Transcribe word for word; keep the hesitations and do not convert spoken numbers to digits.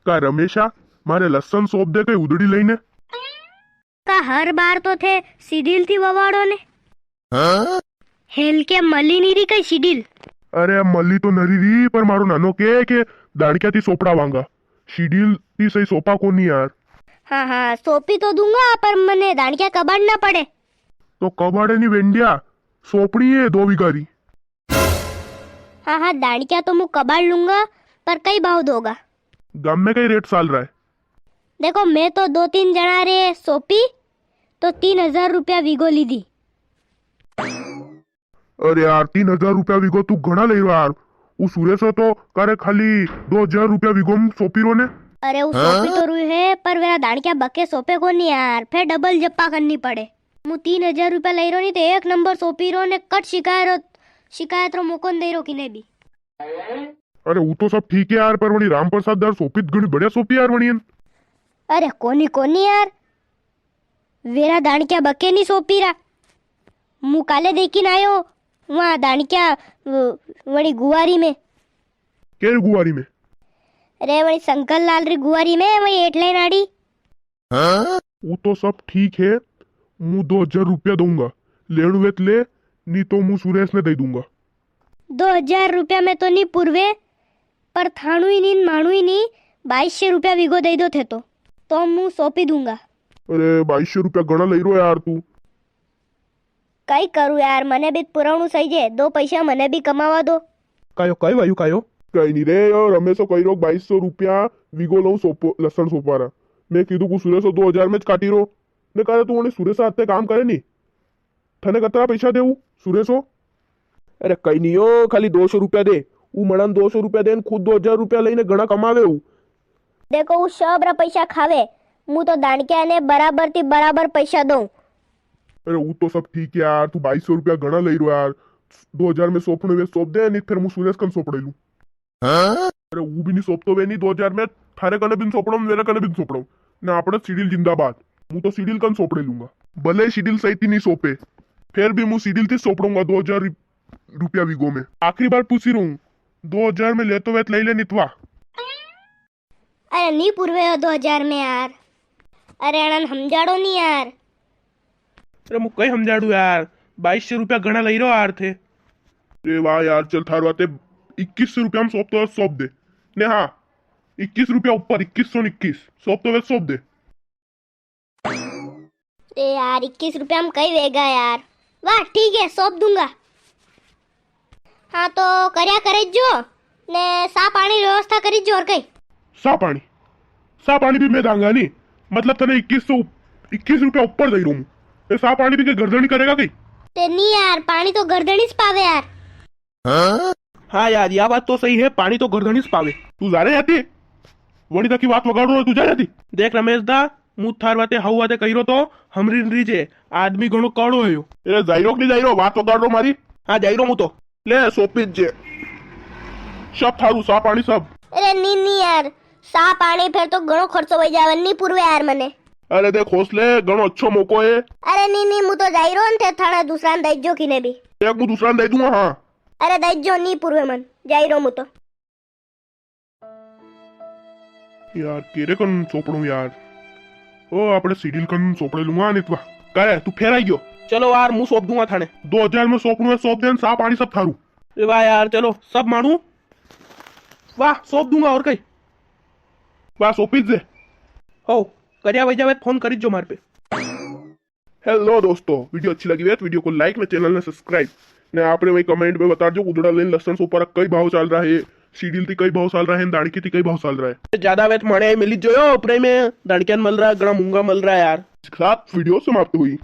का रमेशा, मारे लसन सोप दे कई उदड़ी लईने। का हर बार तो थे सीडील थी ववाड़ो ने। हाँ? हेल के मली नी री कई सीडील। अरे मली तो नरी री, पर मारो नानो के, के दाणक्या थी सोपड़ा वांगा। सीडील थी सही सोपा कोनी यार। हाँ, हाँ, सोपी तो दूंगा, पर मने दाणक्या कबाड़ना पड़े। तो कबाड़े नी वेंडिया, सोपणी है दो वीघा री। हाँ, हाँ, दाणक्या तो मु कबाड़ लूंगा, पर कई भाव दोगा? गाम में कई रेट चाल रहा है? देखो, मैं तो दो तीन जणा रे सोपी, तो तीन हजार रुपया वीगो लीधी। अरे यार, तीन हजार रुपया वीगो तू घणा लई रो यार। उ सुरेशो तो कारे खाली दो हजार रुपया वीगो में सोपी रो ने। अरे, उ सोपी तो रू है, पर वेरा दाणक्या बके सोपे कोनी यार, फेर डबल जप्पा करनी पड़े। मु तीन हजार रुपया लई रो नी तो एक नंबर सोपी रो ने कट शिकायत रो, शिकायत रो मौको नी दई रो किने भी। अरे, वो तो सब ठीक है यार, पर वणी रामप्रसाद दार सोपी तो घणी बढ़िया सोपी यार वणी। अरे, कोनी, कोनी यार, वेरा दाणक्या बके नी सोपी रा। मु काले देखी ना आयो, वहाँ दाणक्या, व-, वणी गुवारी में। केरी गुवारी में? अरे, वणी शंकर लाल री गुवारी में, वही एटले नाड़ी। हाँ? वो तो सब ठीक है, मु दो हजार रुपया दूंगा, लेणु वे तो ले, नी तो मु सुरेश ने दई दूंगा। दो हजार रुपया में तो नी पुरवे, पर थाणु ही नी, माणु ही नी, बाईस सौ रुपया वीगो दई दो थे तो, तो मु सोपी दूंगा। अरे, बाईस सौ रुपया घणा लई रो यार तू। कई करूँ यार, मने भी पुराणु सही जे, दो पैसा मने भी कमावा दो। कायो, कई वायु कायो? कई नी रे, यो रमेशो कई रो बाईस सौ रुपया वीगो लऊं सोपो, लसण सोपारा। मैं कीधु कु सुरेशो दो हजार में ज काटी रो। ने कारे तू वणी सुरेशा हाथे काम करे नी? थने कतरा पैसा दे ऊ सुरेशो? अरे कई नी यो, खाली दो सौ रुपया दे। ऊ मणन दो सौ रुपया दे ने खुद दो हजार रुपया लईने घणा कमावे ऊ। देखो, ऊ सब रा पैसा खावे, मु तो दाणक्या ने बराबर ती बराबर पैसा दऊं। अरे, ऊ तो सब ठीक है यार, तू बाईस सौ रुपया घणा लई रो यार। दो हजार में सोपणो वे सोप दे, नी फिर मु सुरेश कन सोपड़े लूं। अरे, ऊ भी नी सोपतो वे नी दो हजार में, थारे कने भी नी सोपड़ो, मेरे कने भी नी सोपड़ो। ने आपणे सीडील जिंदाबाद, मु तो सीडील कन सोपड़े लूंगा। भले सीडील सही थी नी सोपे, फिर भी मु सीडील थी सोपड़ूंगा दो हजार रुपया वीगो में। आखिरी बार पूछी रूं, दो हजार में लेतो वे तो लई ले, नी तो वा। अरे नी पुरवे हो दो हजार में यार। अरे अणन हमजाड़ो नी यार। अरे मु कई हमजाड़ू यार, बाईस सौ रुपया घणा लई रो यार थे। अरे वाह यार, चल थार वाते इक्कीस सौ रुपया में सोप तो सोप दे। ने हाँ, इक्कीस रुपया ऊपर, इक्कीस सौ ने इक्कीस, सोप तो वे सोप दे। अरे यार, इक्कीस रुपया में कई वेगा यार। वाह, ठीक है, सोप दूंगा। हाँ, तो कर्या करे जो, ने सा पाणी री व्यवस्था करी जो, और कई। सा पाणी? सा पाणी भी मैं दांगा नी, मतलब तने इक्कीस सौ, इक्कीस रुपया ऊपर दई रो हूँ। ते सा पाणी भी के घरधणी करेगा कई? ते नी यार, पाणी तो घरधणी ज पावे यार। हाँ यार, या बात तो सही है, पाणी तो घरधणी ज पावे। तू जा रे याती, वणी तकी बात वगाड़ रो, तू जा याती। देख रमेश दा, मु थार वाते हाउ वाते कही रो तो, हमरी नी रीजे, आदमी घणो काड़ो है यो। अरे जाई रो कि नी जाई रो, बात वगाड़ रो मारी। हाँ, जाई रो मु तो। ले, सोपी जे। सब थारू, सा पाणी सब। अरे नी, नी यार, सा पाणी फेर तो घणो खर्चो वई जावे, नी पुरवे यार मने। अरे देख हौसले, घणो अच्छो मौको है। अरे नी, नी, मु तो जाई रो न, थे थाने दूसरा ने दई जो किने भी। देख, मु दूसरा ने दई दूंगा, हाँ। अरे दई जो, नी पुरवे मन, जाई रो मु तो। यार, केरे कन सोपड़ू यार? ओ, आपणे सीडील कन सोपड़े लूंगा, नितवा। करे, तू फेर आई गयो। चलो यार, मु सोप दूंगा थाने। दो हजार में सोपणू है, सोप देन, सा पाणी सब थारू। ए वाह यार, चलो, सब मानू। वाह, सोप दूंगा, और कई। वाह, सोपी दे। हो, कर्या वई जावे, फोन करी जो मार पे। हेलो दोस्तों, वीडियो अच्छी लगी वे तो वीडियो को like ने चैनल ने subscribe ने आपणे वही comment में बता जो उदड़ा लेन लसन सोपारा कई भाव चाल रहा है, सीडील थी कई भाव चाल रहा है, दाणकी थी कई भाव चाल रहा है। ज्यादा वे तो मने मिली जो यो, ऊपरे में दाणकियान मिल रहा है, घणा मूंगा मिल रहा है यार। इसके साथ वीडियो समाप्त हुई।